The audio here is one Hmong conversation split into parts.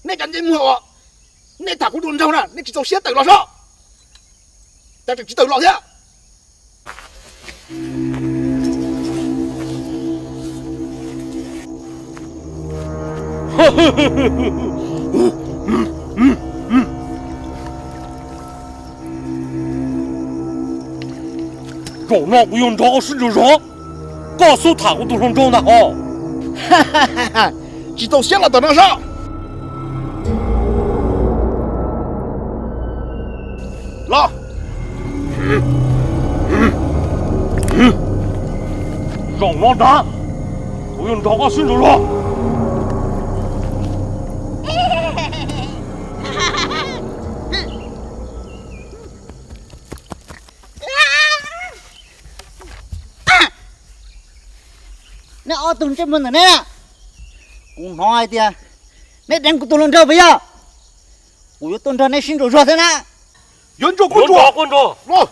Nej cov ntsej muag, nej tham kuv tus hluas nraug na, nej tsis txaus siab tawm los saib, cas tseem tsis tawm los thiab. Zaum no kuv yuav nrog koj sib ntsug zog, koj xub tham kuv tus hluas nraug ntag hos. Tsis txaus siab los tom no saib. Los. Zaum no ntag, kuv yuav nrog koj sib ntsug zog. Nej ob tug ntsej muag ntawm nej, kuv hnov hais tias nej deev kuv tus hluas nraug puas yog? Kuv yuav tuaj nrog nej sib ntsug zog thiab na. Yuav nrog koj nrog.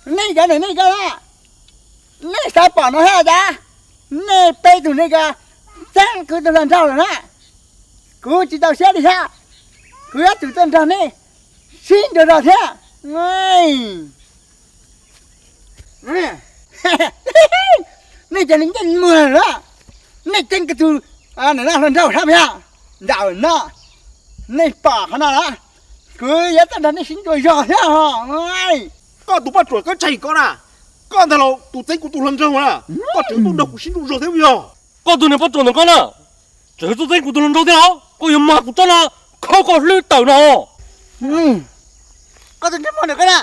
Nej cov neeg nej ko na, nej xav pom no thiab cas? Nej peb tug nej ko txeeb kuv tus hluas nraug lawm na. Kuv tsis txaus siab li thiab, kuv yuav tsum tuaj nrog nej sib ntsug zog thiab. Nej cov neeg ntsej muag na, nej txeeb kuv tus hluas nraug sab pem ntawm no, nej pom qhov no na, kuv yuav tuaj nrog nej sib ntsug zog thiab. Koj tus poj ruam koj tseg koj na, koj ntag los tus txeeb kuv tus hluas nraug na, koj tseem tuaj nrog kuv sib ntsug zog thiab puas yog? Koj tus niag poj ruam ntawm koj na, tseem tuaj txeeb kuv tus hluas nraug thiab los koj yuav mag kuv rab no, khaub koj hlwb tawm no. Koj tus ntsej muag ntawm koj na,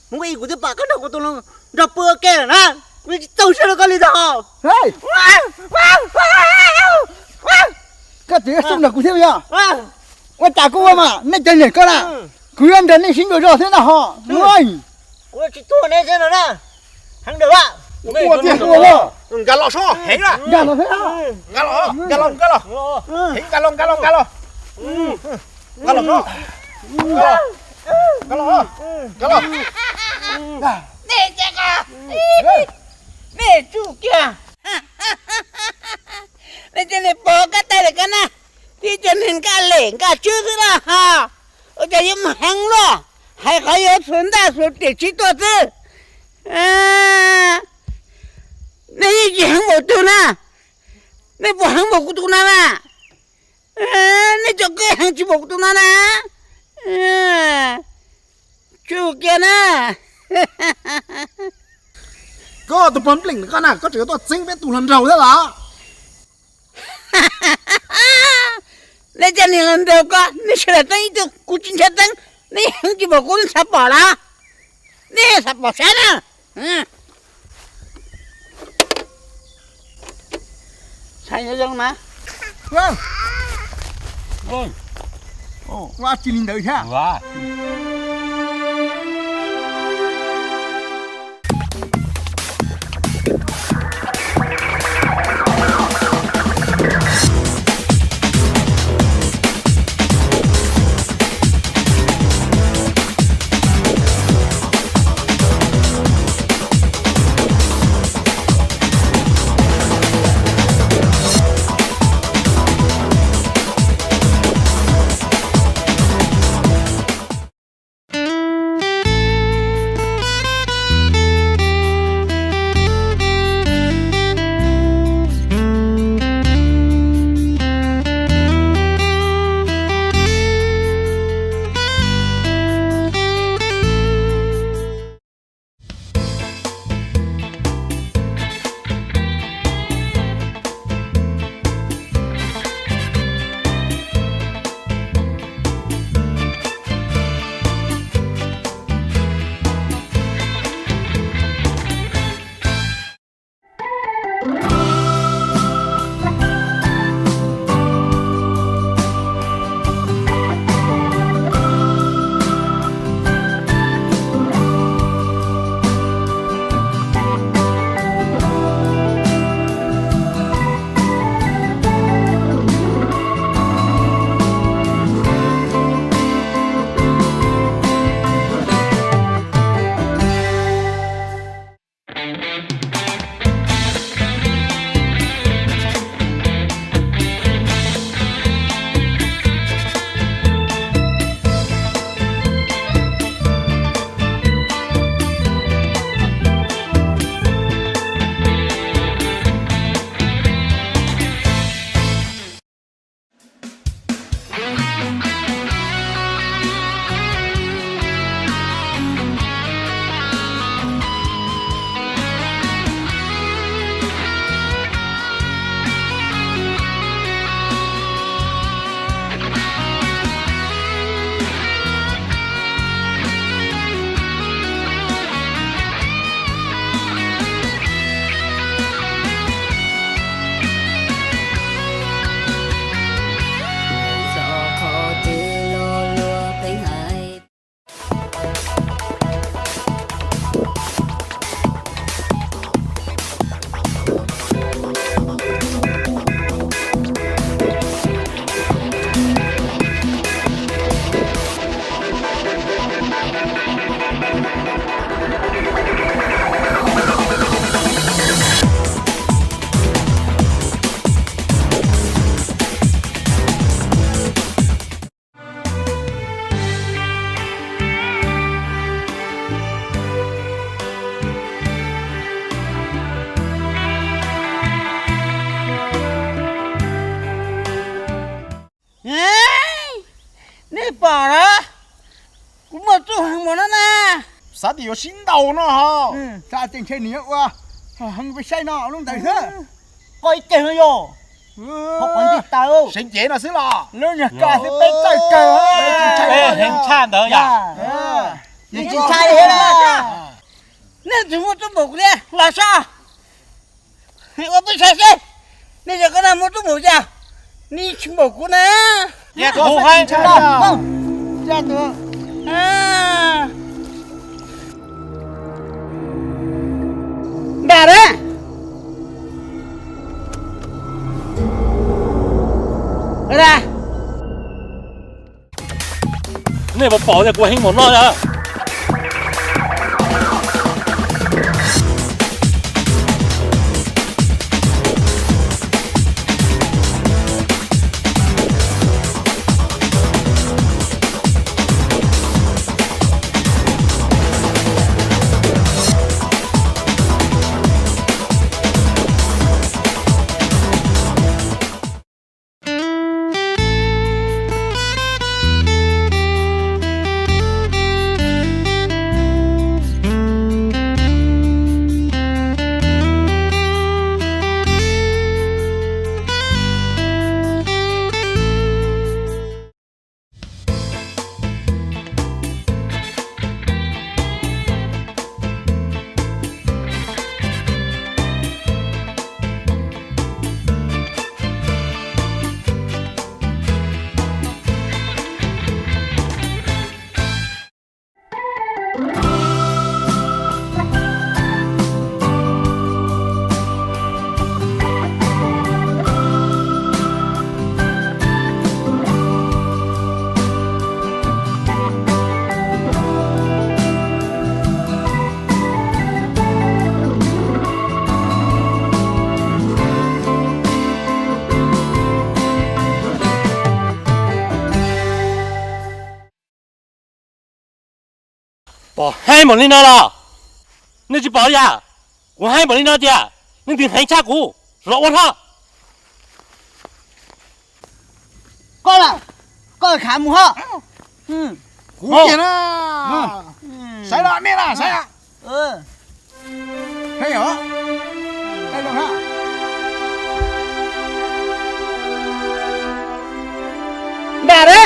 mus ib kuv twb pom koj nrog kuv tus hluas nraug pw ua ke lawm na, kuv tsis txaus siab rau koj li ntag. Koj tseem yuav xub nrog kuv thiab puas yog? Ua cas kuv ua mas nej cov niag ko na, kuv yuav nrog nej sib ntsug zog thiab na ho. Kuv tsis tuag nej thiab no na, heev dawm a. Nkag los sob, heev na. Nkag los thiab. Nkag los, nkag los, nkag los. Heev, nkag los, nkag los, nkag los. Nkag los sob. Nkag los, nkag los. Nej tsis ko, nej tsuj kiag. Nej cia li pov kab tais lawm koj na. Tib cov neeg nkaj lem nkaj tswb xwb los ho, ua cas yuav mus heev luaj, hais qhov yuav xuas ntaj xuas riam tsis tuaj xwb. Nej yeej tsis heev npaum tus na, nej puas heev npaum kuv tus no na? Nej cov koj heev tsis npaum kuv tus no na. Tsum kiag na. Koj tus pog npleem koj na, koj tseem yuav tuaj txeeb peb tus hluas nraug thiab los? Nej cov niag hluas nraug ko, nej sawv daws txeeb ib tug, kuv tsis ntshai txeeb. Nej heev tsis npaum kuv, nej xav pom los? Nej xav pom saib na. Ua tsis li ntawd thiab. Nej pom los, kuv muaj txuj heev mus no na. Xav tias yuav sib ntaus no ho. Xav tias ntshe nws yuav ua heev peb saib no lub ntawd xwb. Qoj ib ceg no yog, qhov qhov nti taw seev cev no xwb los lub nyuag ka xwb peb txawj kawg. Heev tshaj ntawd yom. Tsis ntshai li. Nej tsis muaj txuj npaum kuv thiab los saib. Ua peb saib seb, nej cov ko na muaj txuj npaum cas, nej tsis npaum kuv na. Nram na, nej puas pom tias kuv heev npaum no na. Pom heev npaum li no los? Nej tsis pom li as? Kuv heev npaum li no tiag, nej twb heev tshaj kuv, los ua hlo. Koj lawm, koj khav mus ho. Kuv tiag na. Saib los nej na, saib. Npam na.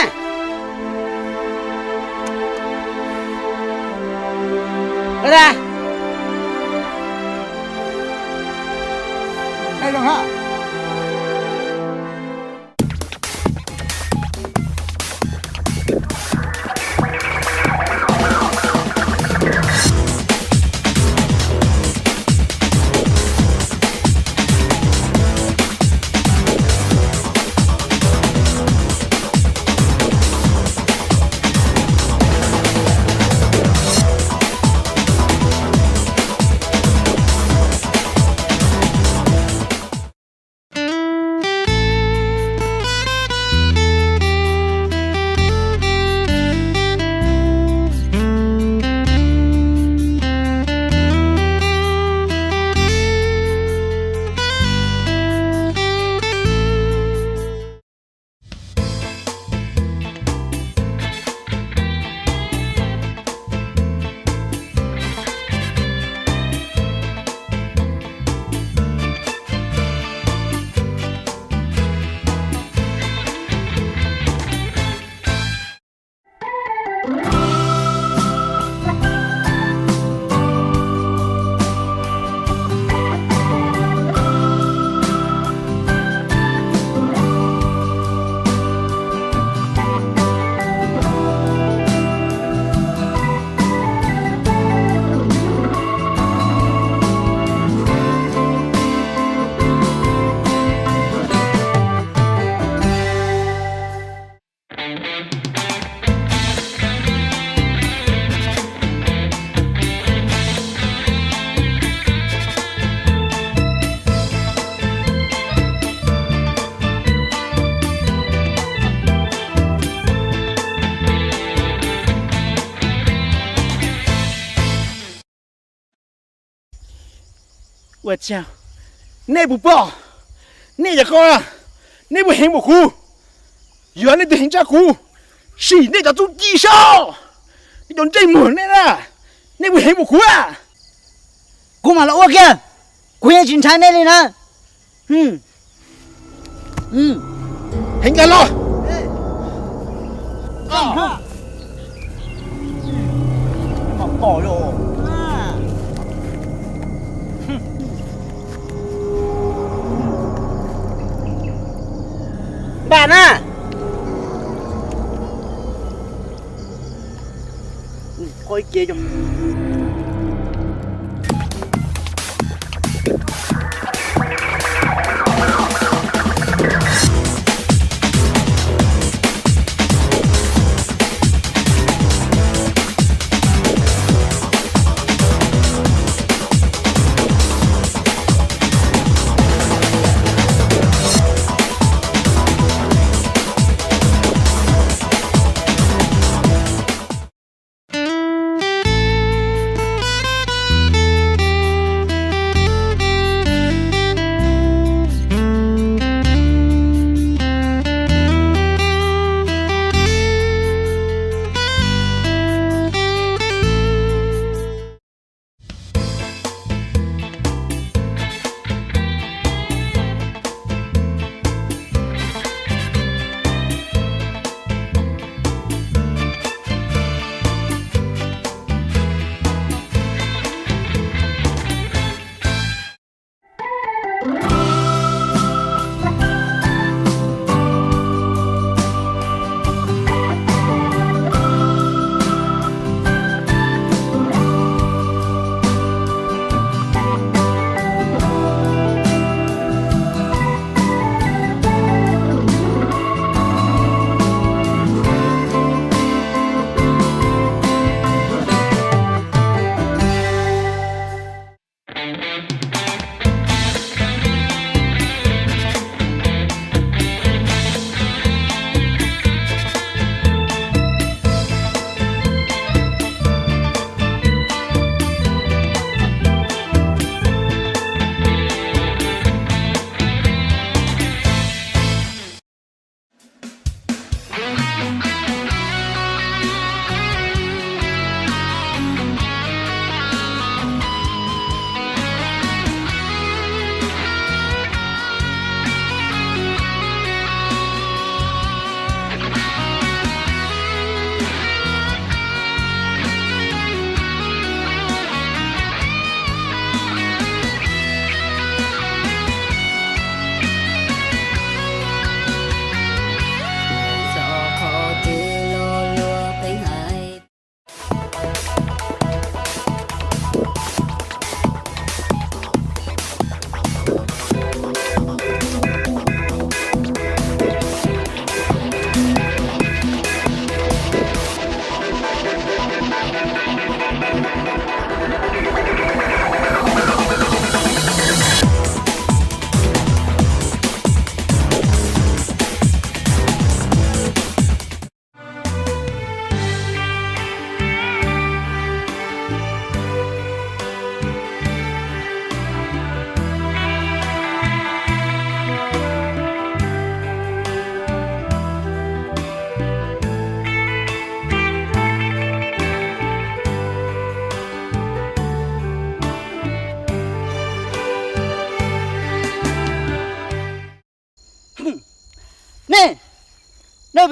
Ua cas nej puas pom, nej yog koj, nej puas heev npaum kuv? Yog nej twb heev tshaj kuv, sim nej cov txuj ci saib, nej cov ntsej muag nej na, nej puas heev npaum kuv a? Kuv mam los ua kiag, kuv yeej tsis ntshai nej li na. Heev kawg los. Npam na.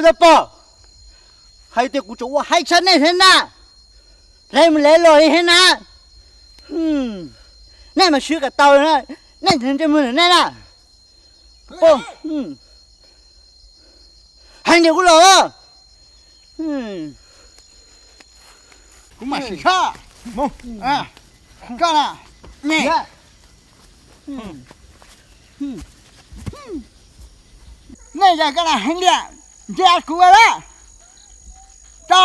Ua tau pom, hais tias kuv tsuas ua haib tshaj nej thiab na, hlais mus hlais los li thiab na. Nej mas swb kom tau na, nej ntsej muag ntawm nej na. Hais tias kuv los, kuv mam sim sab mus. Koj na, nej, nej yog koj na heev liam, nrhiav kuv ua lawm. Tso.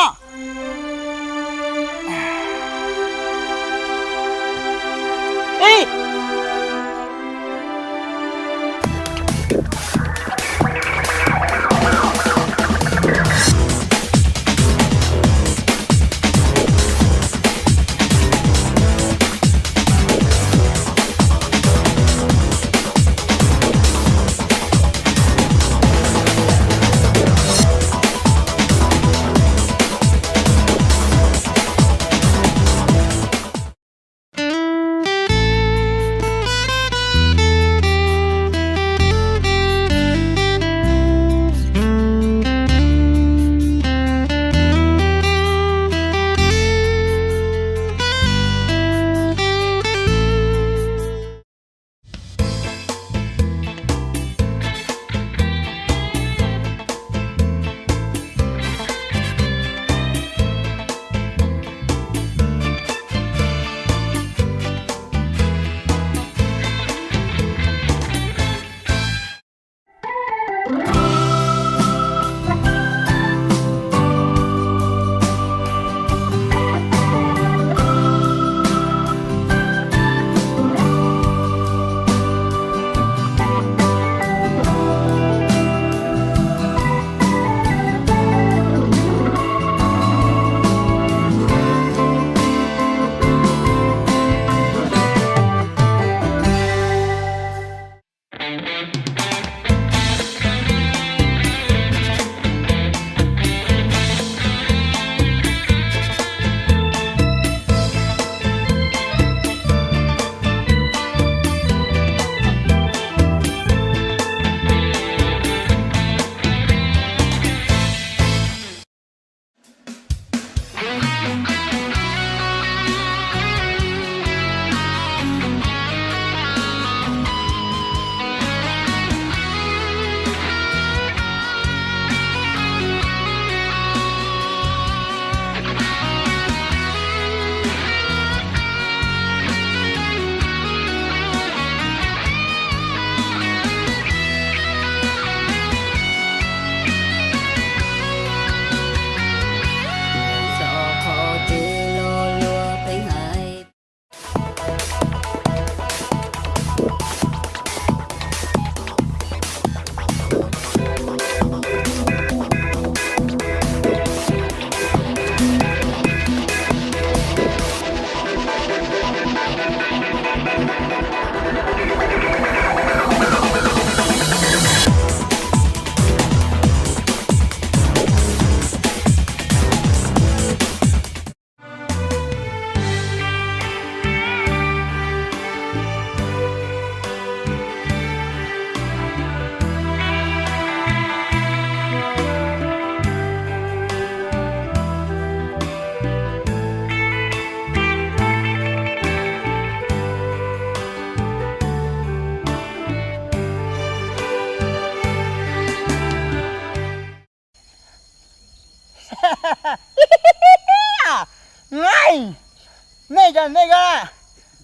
Nej cov nej ko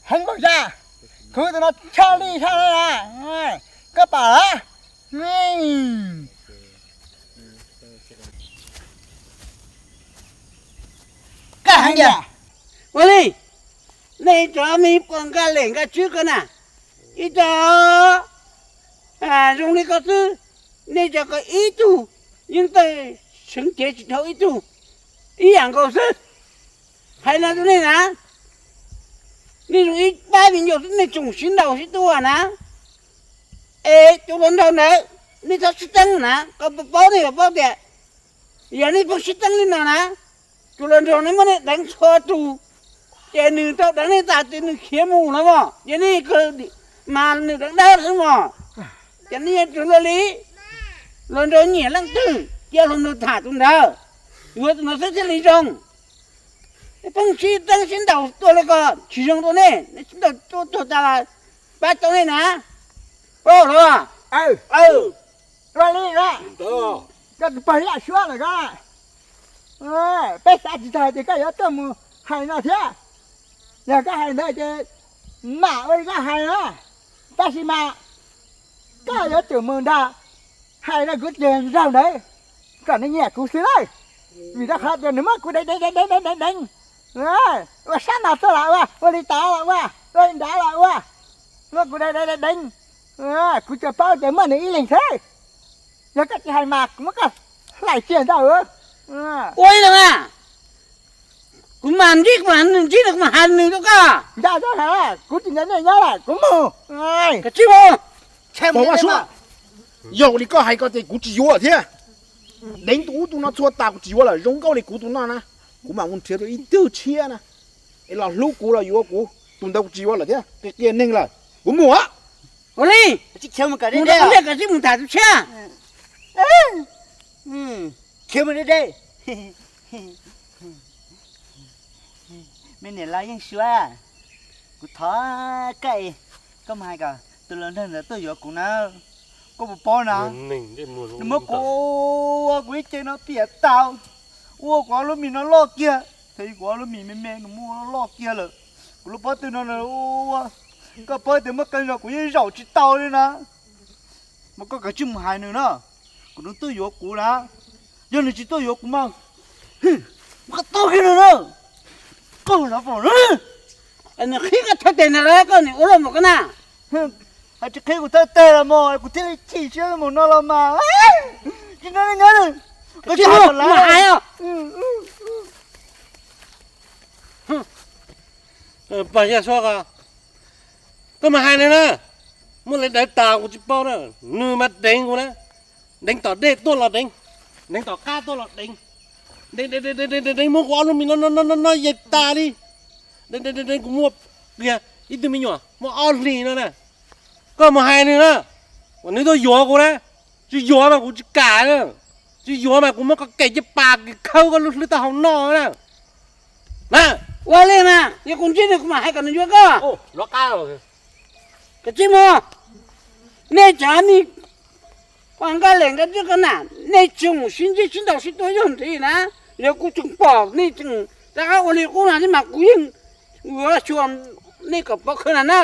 heev npaum cas, kuv tus no tshaj lij tshaj na. Koj pom lawm. Koj heev tiag. Ua li, nej cov me puas nkaj lem nkaj tswb ko na, ib co zoo li ko xwb, nej cov ko ib tug yeej tawg seev cev tsis dhau ib tug, ib yam nkaus xwb. Hais no rau nej na, nej zoo ib pab viv ncaus xwb nej tsoom sib ntaus sib tua na. Es tus hluas nraug ntawd nej txhob sib txeeb na, koj paub nej yuav paub tias yog nej pheej sib txeeb li no na, tus hluas nraug nej muab nej deev txhua tus, ces nws tau deev nej tas ces nws khiav mus no mog, ces nej kawg mas nws deev dawb xwb mog. Ces nej yuav tsum luag li, hluas nraug nyiam leej twg, cia hluas nraug tham tus ntawd, yuav tus ntawd xwb thiaj li zoo. Pheej sib teeb sib ntaus tuag li ko, tsis zoo rau nej, nej sib ntaus tuag tas pab tau nej na. Ua li na, koj tus pog yaj suab lawm ko. Peb xav tsis tau tias koj yuav tuaj mus hais no thiab. Yog koj hais ntawd ces mam ua li koj hais na, tab sis mas koj yuav tsum mus nrog hais rau kuv tus zaug ntawd kom nws nyiam kuv xwb lauj. Vim rau qhov tias nws muab kuv deev deev deev deev deev deev, ua sab no tuaj los ua, ua li tod los ua, ua li nrad los ua, muab kuv deev deev deev deev. Kuv tsuas paub tias muaj nws ib leeg xwb. Yog koj tsis hais mas kuv muab koj hlais kiag ntag. Ua li los mas, kuv mam ntsib, kuv mam ntsib nws, kuv mam hais nws rau koj. Ntag, kuv tsis nco nej nyob lawm, kuv mus. Koj tsis mus. Yog li koj hais ko ces kuv tsis yuav thiab. Deev tus ub tus no txhua tas kuv tsis yuav lawm, zoo nkauj li kuv tus no na, kuv mam mus nrhiav tau ib tug tshiab na, es los hlub kuv los yuav kuv, tus ntawd kuv tsis yuav lawm thiab, qia qia neeg lawm, kuv mus. Ua li, mus rau tom ntej kom sib mus tham tus tshiab. Khiav mus deb deb. Me niam laus Yeej Suav, kuv thov koj, koj mus hais kom tus laus nraug ntawd tuaj yuav kuv na. Koj puas paub na, nws muab kuv ua kuv ib ce no piam tau, ua kuv ob lub mis no loj kiag, thaum kuv ob lub mis me me nws muab ua loj kiag lawm. Kuv lub pob tw no na, koj paub tias muaj qee zaus kuv yeej zaum tsis tau li na. Mas koj kav tsij mus hais nws na, kom nws tuaj yuav kuv na. Yog nws tsis tuaj yuav kuv mas, koj tau kiag nws na. Koj xav pom na. Nws qhib koj thawj teg ntag lauj, koj nim ua luaj npaum koj na. Hais tsis qhib kuv thawj teg los mas kuv thiaj li chim siab mus no los mas. Tsis no li nyob, koj tsis mus mas hais os. Pog Yaj Suab ko, koj mas hais nws na, muaj li dawv tas kuv tsis paub na, nws mas deev kuv na, deev tom dej tuaj los deev, deev tom qab tuaj los deev, deev deev deev muab kuv ob lub mis no no no no yais tas li, deev deev deev kuv muaj pliag ib tug me nyuam muaj ob hlis no na. Koj mus hais nws na, kom nws tuaj yuav kuv na, tsis yuav mas kuv tsis kam na, tsis yuav mas kuv muab koj kem cej pas kis khawb koj lub hlwb taub hau noj na. Na, ua li mas, yog kuv ntsib nws kuv mam hais kom nws yuav koj. Koj tsis mus, nej cov me ua nkaj lem nkaj ntswg ko na, nej tsis mus sib ntsib sib ntaus sib tua yog nrhiav na, yog kuv tseem pom nej tseem rov qab ua li qub no thiab mas kuv yeej yuav xyuas nej kom pov khawv na na.